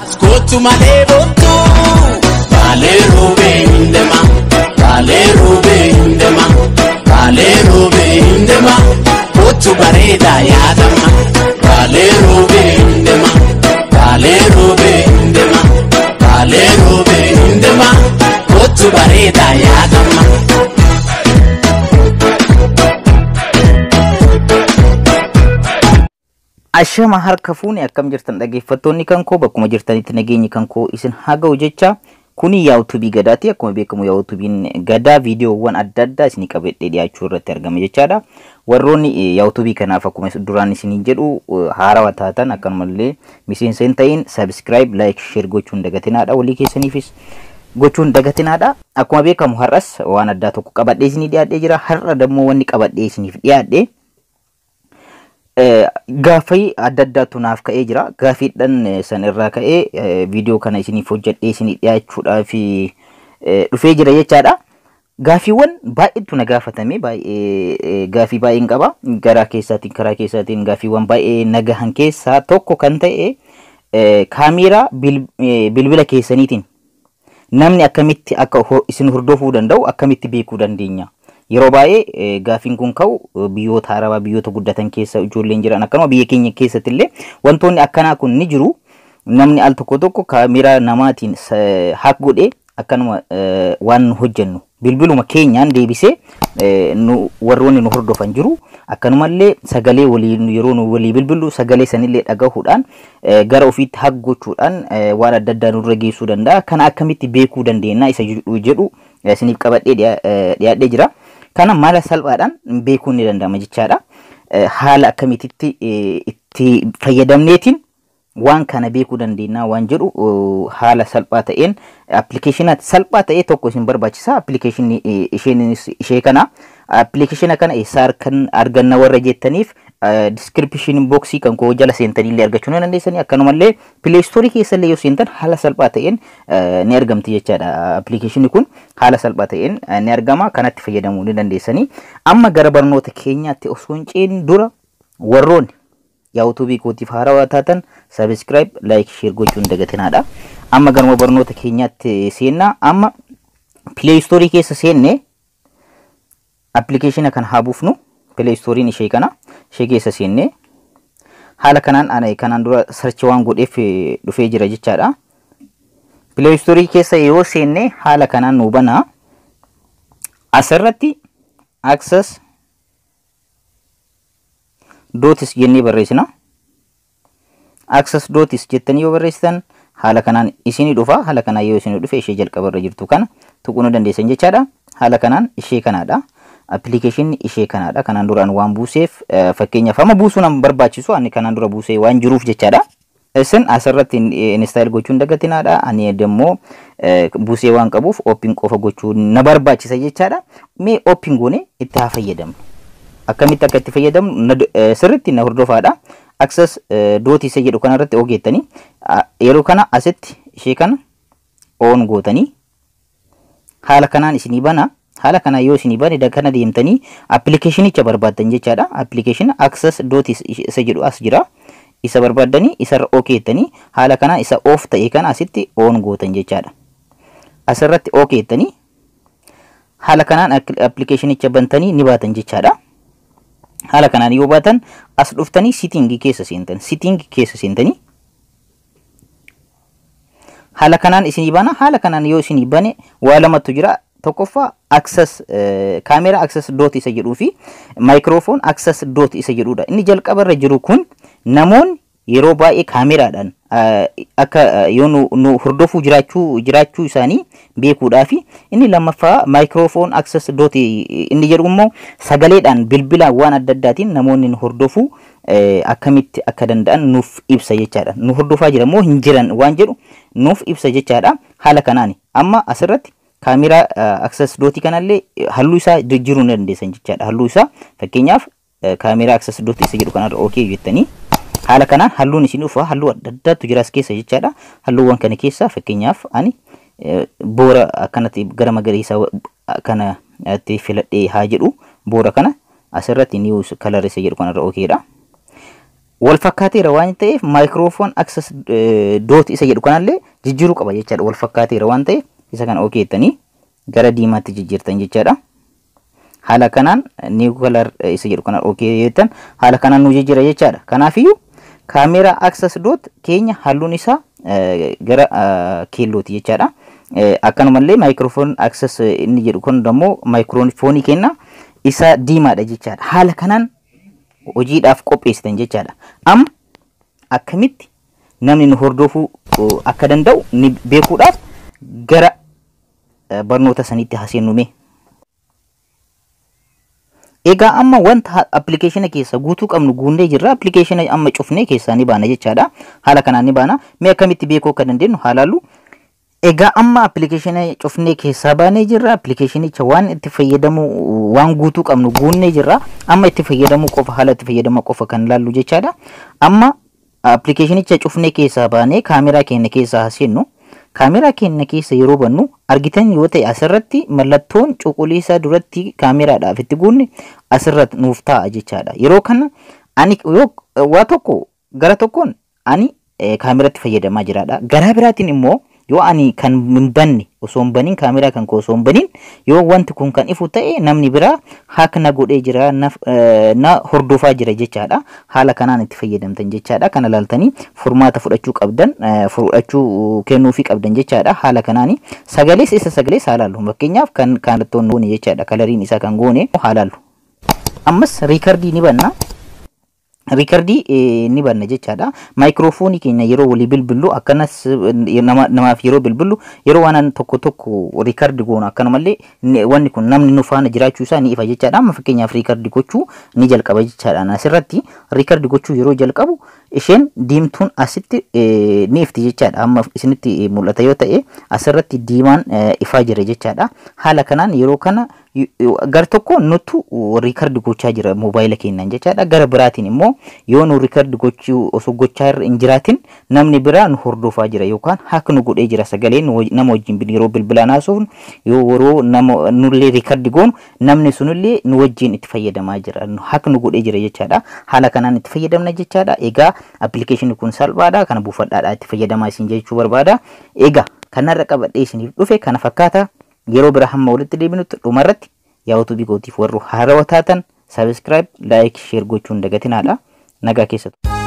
Kootu malee boontuu Baalee roobee hin deema, Baalee roobee hin deema, Baalee roobee hin deema, kootu bareedaa yaadama. Baalee roobee hin deema, Baalee roobee hin deema, Baalee roobee hin deema, kootu bareedaa yaadama. Ashama harka fuune, akkam jirtan dhaggeeffattoonni kan koo? Bakkuma jirtanitti nageenyi kan koo isin haa ga'u jecha, kuni Yuutuubii Gadaati. Akkuma beekamu Yuutuubiin Gadaa viidiyoowwan adda addaa isinii qabadhee dhiyaachuu irratti argama jechaadha. Warroonni Yuutuubii kanaaf akkuma duraan isiniin jedhu haarawaa taatan, akkanumallee miseensa hin ta'in, subscribe, like, share gochuun dagatinaadha. Walii keessaniifis gochuun dagatinaadha. Akkuma beekamu har'as waan addaa tokko qabadhee isinii dhiyaadhee jira. Har'a dammoo wanni qabadhee isiniif dhiyaadhe gaaffii adda addaatu naaf ka'ee jira. Gaaffiidhaan san irraa ka'ee viidiyoo kana isiniif hojjedhee isinii dhiyaachuudhaaf dhufee jira jechaadha. Gaaffiiwwan baay'eetu na gaafatame, baay'ee gaaffii baay'een qaba. Garaa keessaatiin, karaa keessaatiin gaaffiiwwan baay'ee na gahan keessaa tokko kan ta'e, kaameeraa bilbila keessaniitiin namni akkamitti akka isin hordofuu danda'u akkamitti beekuu dandeenya? Yeroo baay'ee gaaffiin kun ka'u biyyoota Arabaa, biyyoota guddatan keessa ijoolleen jiran, akkanuma biyya keenya keessatti illee wantoonni akkanaa kun ni jiru. Namni al tokko tokko kaameeraa namaatiin hack godhee akkanuma waan nu hojjennu bilbiluma keenyaan deebisee nu warroonni nu hordofan jiru. Akkanumallee sagalee walii yeroo nu walii bilbillu sagalee sanillee dhagahuudhaan gara ofiitti hack gochuudhaan waan adda addaa nurra geessuu danda'a. Kana akkamitti beekuu dandeenya isa jedhu isiniif qabadhee dhiyaadhee jira. Kana mala salphaadhaan beekuun ni danda'ama jechaadha. Haala akkamitti itti fayyadamneetiin waan kana beekuu dandeenya waan jedhu, haala salphaa ta'een appilikeeshina salphaa ta'e tokko isin barbaachisa. Appilikeeshinni isheen ishee kana, appilikeeshina kana eessaa kan arganna warra jettaniif, description boxii kan koo jala seentanii illee argachuu ni dandeessanii. Akkanumallee Play Storeii keessa illee yoo seentan haala salphaa ta'een ni argamti jechaadha. Appilikeeshinni kun haala salphaa ta'een ni argama, kanatti fayyadamuu ni dandeessanii. Amma gara barnoota keenyaatti osoo hin cehin dura, warroonni Yuutuubii kootiif haarawaa taatan subscribe, like, share gochuun dagatinaadha. Amma garuma barnoota keenyaatti seennaa. Amma Play Storeii keessa seenne appilikeeshina kana haa buufnu. Play Storeiin ishee kana, ishee keessa seenne haala kanaan ana kanaan dura search waan godheef dhufee jira jechaadha. Play Storeii keessa yoo seenne haala kanaan nu banaa. Asirratti Access Dots jennee barreessina. Access Dots jettanii yoo barreessitan haala kanaan isinii dhufa. Haala kanaan yoo isinii dhufe ishee jalqaba irra jirtu kana tuquu ni dandeessan jechaadha. Haala kanaan ishee kanaadha. Appilikeeshinni ishee kanaadha. Kanaan duraan waan buuseef, fakkeenyaaf amma buusuu nama barbaachisu, ani kanaan dura buusee waan jiruuf jechaadha. Isin asirratti install gochuun dagatinaadha. Ani immoo buusee waan qabuuf open qofa gochuu na barbaachisa jechaadha. Mee open goone itti haa fayyadamnu. Akkamitti akka itti fayyadamnu sirriitti na hordofaadha. Access Dots isa jedhu kanarratti ogeettanii yeroo kana asitti ishee kana on gootanii haala kanaan isinii bana. Haala kanaan yoo isinii bane, kana deemtanii appilikeeshinicha barbaaddan jechaadha. Appilikeeshina Access Dots isa jedhu as jira. Isa barbaaddanii isarra okeettanii haala kanaan isa off ta'e kana asitti on gootan jechaadha. Asirratti okeettanii haala kanaan appilikeeshinicha bantanii ni baatan jechaadha. Haala kanaan yoo baatan as dhuftanii settingii keessa seentan. Settingii keessa seentanii haala kanaan isinii bana. Haala kanaan yoo isinii bane waa lamatu jira. Tokkoffaa access camera access dot isa jedhuu fi microphone access dot isa jedhudha. Inni jalqaba irra jiru kun namoonni yeroo baay'ee kaameraadhaan akka yoo nu hordofuu jiraachuu isaanii beekuudhaafi. Inni lammaffaa microphone access dot inni jedhu immoo sagaleedhaan, bilbilaan, waan adda addaatiin namoonni nu hordofuu akkamitti akka danda'an nuuf ibsa jechaadha. Nu hordofaa jira moo hin jiran waan jedhu nuuf ibsa jechaadha. Haala kanaan amma asirratti camera access dotii kanallee halluu isaa jijjiiruu ni dandeessan jechaadha. Halluu isaa fakkeenyaaf camera access dotii isa jedhu kanarra okay jettanii haala kanaan halluun isin dhufa, halluu adda addaatu jira as keessa jechaadha. Halluuwwan kana keessa fakkeenyaaf ani boora akkanatti gara magariisa kanatti filadhee haa jedhu. Boora kana asirratti new color isa jedhu kanarra okaydha. Wal fakkaateera waan ta'eef microphone access dot isa jedhu kanallee jijjiiruu qaba jechaadha. Wal fakkaateera waan ta'eef isa kana okay jettanii gara diimaatti jijjiirtan jechaadha. Haala kanaan new color isa jedhu kana okay jettan, haala kanaan nu jijjiira jechaadha. Kanaafiyyuu camera access dot keenya halluun isaa gara keellooti jechaadha. Akkanumallee microphone access inni jedhu kun immoo maayikiroofoonii keenya isa diimaadha jechaadha. Haala kanaan hojiidhaaf qopheessitan jechaadha. Amma akkamitti namni nu hordofuu akka danda'u ni beekuudhaaf gara barnoota saniitti haseennume. Egaa amma wanta appilikeeshina keessa guutuu qabnu guunnee jirra. Appilikeeshina amma cufnee keessaa ni baana jechaadha. Haala kanaan ni baana. Mee akkamitti beekuu akka dandeenyu haa laallu. Egaa amma appilikeeshina cufnee keessaa baanee jirra. Appilikeeshinicha waan itti fayyadamu, waan guutuu qabnu guunnee jirra. Amma itti fayyadamuu qofa, haala itti fayyadama qofa kan laallu jechaadha. Amma appilikeeshinicha cufnee keessaa baanee kaameraa keenya keessaa haseennu. Kaameraa keenya keessa yeroo bannu, argitan yoo ta'e, asirratti mallattoon cuquliisa duratti kaameraadhaaf itti guunne asirratti nuuf ta'a jechaadha. Yeroo kana ani yoo waa tokko gara tokkoon ani kaameratti fayyadamaa jiraadha. Garaa biraatiin immoo yoo ani kan hin banne, osoo hin banin, kaameraa kan koo osoo hin banin yoo wanti kun kan ifu ta'e, namni biraa hack na godhee jira, na hordofaa jira jechaadha. Haala kanaan itti fayyadamtan jechaadha. Kana laaltanii furmaata fudhachuu qabdan, fudhachuu kennuufii qabdan jechaadha. Haala kanaani sagalees, isa sagalees haa laallu. Fakkeenyaaf kan kallattoon goone jechaadha. Coloriin isaa kan goone haa laallu. Ammas record ni banna. Record ni banna jechaadha. Maayikiroofoonii keenya yeroo walii bilbillu, akkanas namaaf yeroo bilbillu, yeroo waan tokko tokko record goonu, akkanumallee wanni kun namni nu faana jiraachuu isaa ni ifa jechaadha. Amma fakkeenyaaf record gochuu ni jalqaba jechaadha. Asirratti record gochuu yeroo jalqabu isheen diimtuun asitti ni ifti jechaadha. Amma isinitti mul'ata yoo ta'e, asirratti diimaan ifaa jira jechaadha. Haala kanaan yeroo kana gar tokko nutu record gochaa jira moobaayila keenyaan jechaadha. Gara biraatiin immoo yoo nu record gochuu osoo gochaa hin jiraatin namni biraa nu hordofaa jira yookaan hack nu godhee jira. Sagaleen nama wajjin yeroo bilbilaan haasofnu, yoo yeroo nama nullee record goonu, namni sunillee nu wajjin itti fayyadamaa jira. Hack nu godhee jira jechaadha. Haala kanaan itti fayyadamna jechaadha. Egaa appilikeeshinii kun salphaadha. Kana buufadhaadha itti fayyadamaa isin jechuu barbaada. Egaa kanarra qabadhee isiniif dhufe kana fakkaata. Yeroo bira hamma walitti deebinutti, dhumarratti yaa'utu bikootiif warra haarawaa taatan subscribe, like, share gochuun dagatinaadha. Nagaa keessatu.